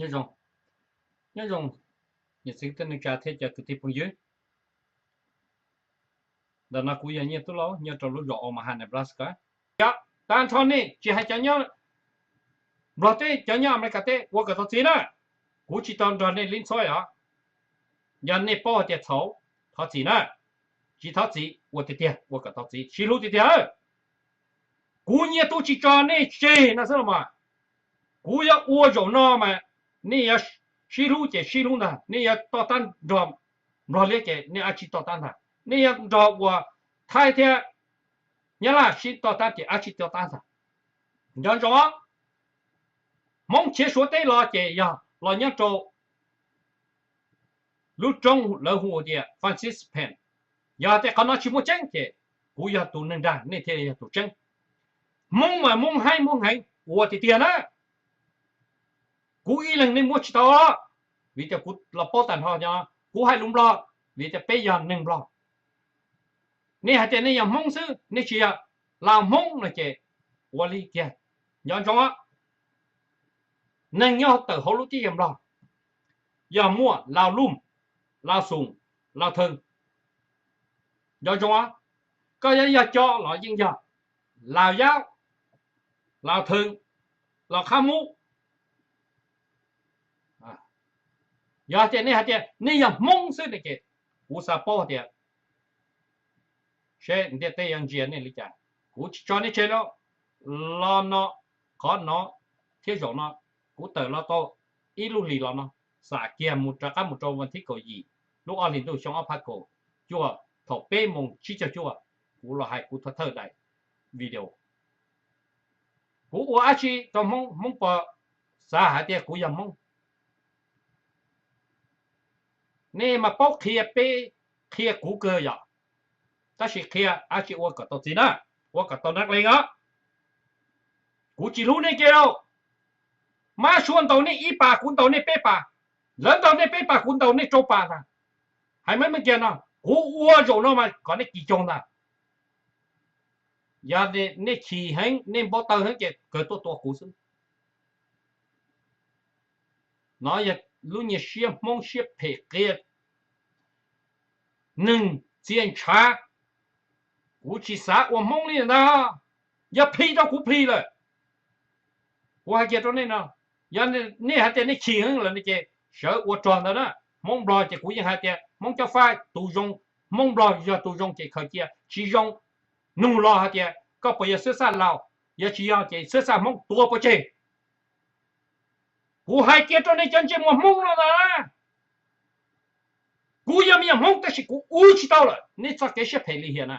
Nyob zoo, nyob zoo, niam txiv kwv tij neej tsa thiab cov kwv tij phooj ywg. Ntawm no kuv yog Nyiaj Tub Lauj nyob rau lub zos Omaha, Nebraska. Tag nrho nej tsis hais cov nyob Nplog teb, cov nyob Amelikas teb ua kom tau txiv na. Kuv tsis tau nrog nej lib ntxhov os. Yog nej paub hais tias txhaum, thov txim na. Tsis thov txim ua tiag tiag, ua kom tau txiv, sib hlub tiag tiag. Kuv Nyiaj Tub tsis tso nej tseg no xwb los mas. Kuv yuav ua zaum no mas nej yuav sib hlub ces sib hlub ntag, nej yuav toj tab nrog Nplog liab ces nej dab tsi toj tab ntag, nej yuav nrog ua Thaib thiab Nyab Laj sib toj tab ces dab tsi toj tab ntag. Nco ntsoov, Hmoob khiav Suav teb los ces yog los nyob rau lub roob lawv hu tias Franciscan. Yog tias qhov no tsis muaj tseeb ces kuv yog tus neeg dag, nej thiaj yog tus tseeb. Hmoob mas Hmoob heev, Hmoob heev ua tiag tiag na. Kuv ib leeg nej muab tsis tau, vim tias kuv los paub tag nrho no, kuv hais lus Nplog vim tias peb yog neeg Nplog. Nej hais tias nej yog Hmoob xwb, nej tsis yog Lao Hmoob no ces ua li kiag. Nco ntsoov, neeg nyob tawm hauv lub teb chaws Nplog yog muaj Lao Lum, Lao Xum, Lao Thee. Nco ntsoov, koj yog, yog cov los yeej yog Lao Yaub, Lao Thee, Lao Khab Mub. Yog tias nej hais tias nej yog Hmoob xwb ne ces kuv xav paub tias seb ntiaj teb yuav ntsia nej li cas. Kuv tsis tso nej tseg lawm. Los no, qhov no thiab zaum no, kuv tawm los tau ib lub hlis los no, xam kiag mus rov qab mus rau vas thib kaum yim lub ob hlis ntuj xyoo ob phav kaum cuaj thaum peb moos tsib caug cuaj, kuv los hais kuv thawj thawj daim video. Kuv ua dab tsi rau Hmoob, Hmoob puas xav hais tias kuv yog Hmoob? Nej mas paub qhia peb, qhia kuv kawg yom, tab sis qhia dab tsi ua kom tau txiv na, ua kom tau nab leeg os. Kuv tsis hlub nej kiag lauj. Mab suav ntaus nej ib pas, kuv ntaus nej peb pas, lawv ntaus nej peb pas, kuv ntaus nej rau pas ntag. Hais meej meej kiag no, kuv ua zaum no mas kom nej kis coog ntag. Yog nej chim heev, nej npau taws heev ces kawg tuaj tua kuv xwb. No yog lub nyias siab Hmoob siab phem qia neeg txia ntshav. Kuv tsis xav ua Hmoob li ntag. Yog plhis rau kuv plhis lawm. Kuv hais kiag rau nej no, yog nej hais tias nej chim heev lawm no ces sawv ua rog ntawd na. Hmoob Nplog ces kuv yeej hais tias Hmoob Cob Faib tus zoo, Hmoob Nplog yog tus zoo ces khaws cia, tsis zoo nug los hais tias koj puas yog xwb xaj Laus, yog tsis yog ces xwb xaj Hmoob tuav pov tseg. Kuv hais kiag rau nej cov ntsej muag Hmoob no ntag, kuv yog me nyuam Hmoob tab sis kuv ua tsis tau lawm nej txoj kev siab phem lim hiam na.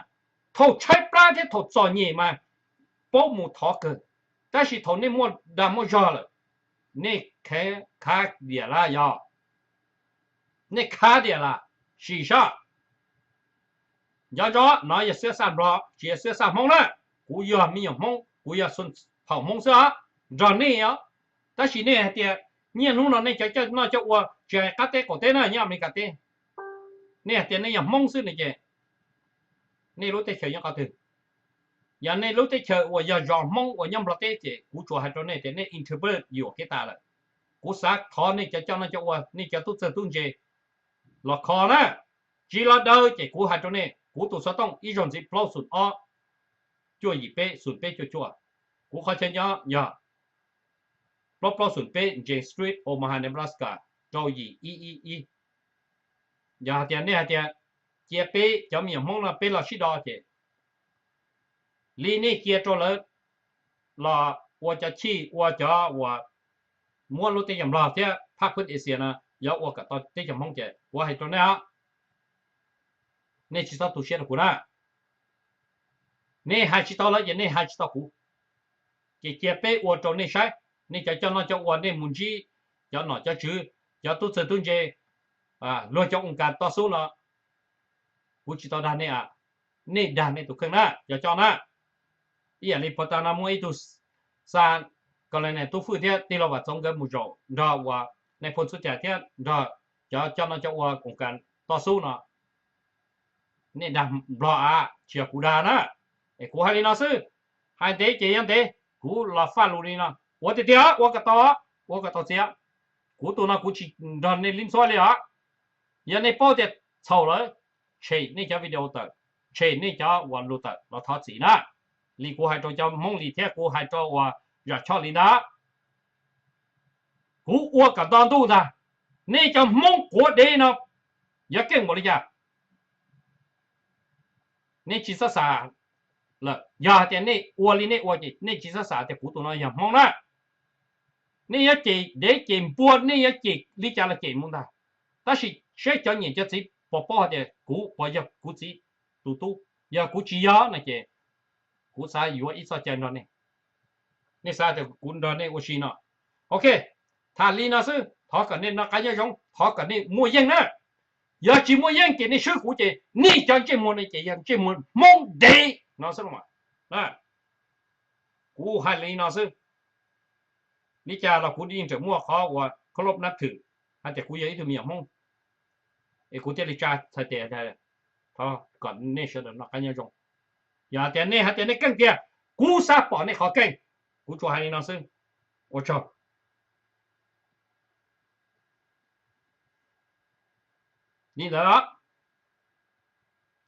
Thaum tshaib plab thiab thaum txom nyem mas paub mus thov kawg, tab sis thaum nej muaj dag muaj zog lawm, nej khav diam lawm yog, nej khav diam lawm, sim sab. Nco ntsoov, no yog xwb xaj Nplog tsis yog xwb xaj Hmoob na. Kuv yog me nyuam Hmoob, kuv yog xu, phaum Hmoob xwb os, nrog nej os. Tab sis nej hais tias niaj hnub no nej cov coj noj coj ua tsis hais qab teb qaum teb na, nyob Amelikas teb, nej hais tias nej yog Hmoob xwb ne ces nej lub teb chaws nyob qhov twg? Yog nej lub teb chaws uas yog zos Hmoob uas nyob Nplog teb ces kuv tsuas hais rau nej tias nej interpret yuam kev tas lawm. Kuv xav thov nej cov coj noj coj ua, nej cov tub txawg tub ntse los kho na, tsis los daws ces kuv hais rau nej, kuv tus xov tooj ib zaug ntxiv plaub xoom ob, cuaj yim peb xoom peb cuaj cuaj. Kuv qhov chaw nyob yog plaub plaub xoom peb James Street, Omaha, Nebraska, rau yim ib ib ib. Yog hais tias nej hais tias cia peb cov me nyuam Hmoob no peb los sib do ces li nej cia rau lawv los ua cov chij ua cov uas muab lub teb chaws Nplog thiab phab phwb Asia no yuav ua kom tau teb chaws Hmoob ces kuv hais rau nej os, nej tsis txhob tu siab rau kuv na. Nej hais tsis tau lawv ces nej hais tsis tau kuv. Ces cia peb ua rau nej saib, nej cov coj noj coj ua nej mus ntsib cov nom cov tswv, cov tub txawg tub ntse, luag cov oo kas toj xub no, kuv tsis tau dag nej, nej dag nej tus kheej na cov coj na. Ib yam li puag ta no muaj ib tug xa Kaus Lis Nias Tub Fwj thiab tij laug Vam Txoov nkawd mus zaum nrog uas nais phoo Txhua Cai thiab nrog cov coj noj coj ua oo kas toj xub no, nej dag Nplog a, tsis yog kuv dag na. Es kuv hais li no xwb, hais ntev ces yog ntev, kuv los faj lus li no, ua tiag tiag ua kom tau, ua kom tau txiv. Kuv tus no kuv tsis nrog nej lib ntxhua li os. Yog nej paub tias txhaum lawm, tshem nej cov video tawm, tshem nej cov uas lus tawm los thov txim na. Li kuv hais rau cov Hmoob li thiab kuv hais rau uas Zam Choj li ntag, kuv ua kom nto ntuj ntag. Nej cov Hmoob quav dev no yuav keej npaum li cas? Nej tsis txhob xav lawm, yog hais tias nej ua li nej ua ces nej tsis txhob xav tias kuv tus no yog Hmoob na. Nej yuav cem dev cem npua, nej yuav cem li cas los cem mus ntag. Tab sis saib cov niam cov txiv puas paub hais tias kuv puas yog kuv txiv tus tub. Yog kuv tsis yog no ces kuv xav yuav ib txoj cai nrog nej. Nej xav tias kuv nrog nej ua si no? Ok, tham li no xwb, thov kom nej noj qab nyob zoo, thov kom nej muaj yeej na. Yog tsis muaj yeej ces nej swb kuv ces nej cov ntsej muag no ces yog ntsej muag Hmoob dev no xwb. Kuv hais li no xwb. Li cas los kuv yeej tseem muaj qhov uas kho lob nab thwm hais tias kuv yog ib tug me nyuam Hmoob, es kuv thiaj li tsa txhais tes, thov kom nej sawv daws noj qab nyob zoo. Yog tias nej hais tias nej keej tiag, kuv xav pom nej qhov keej. Kuv tsuas hais li no xwb. Ua tsaug. Li ntawd,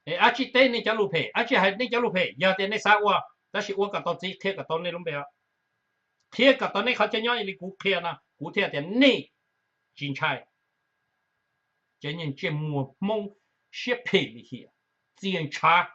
es ab tsi teb nej cov lus phem, ab tsi hais nej cov lus phem, yog tias nej xav ua, tab sis ua kom tau txiv, qhia kom tau nej lub npe, qhia kom tau nej qhov chaw nyob li kuv qhia no, kuv thiaj tias nej tsis ntshai. Cov ntsej muag Hmoob siab phem lim hiam, txias ntshav,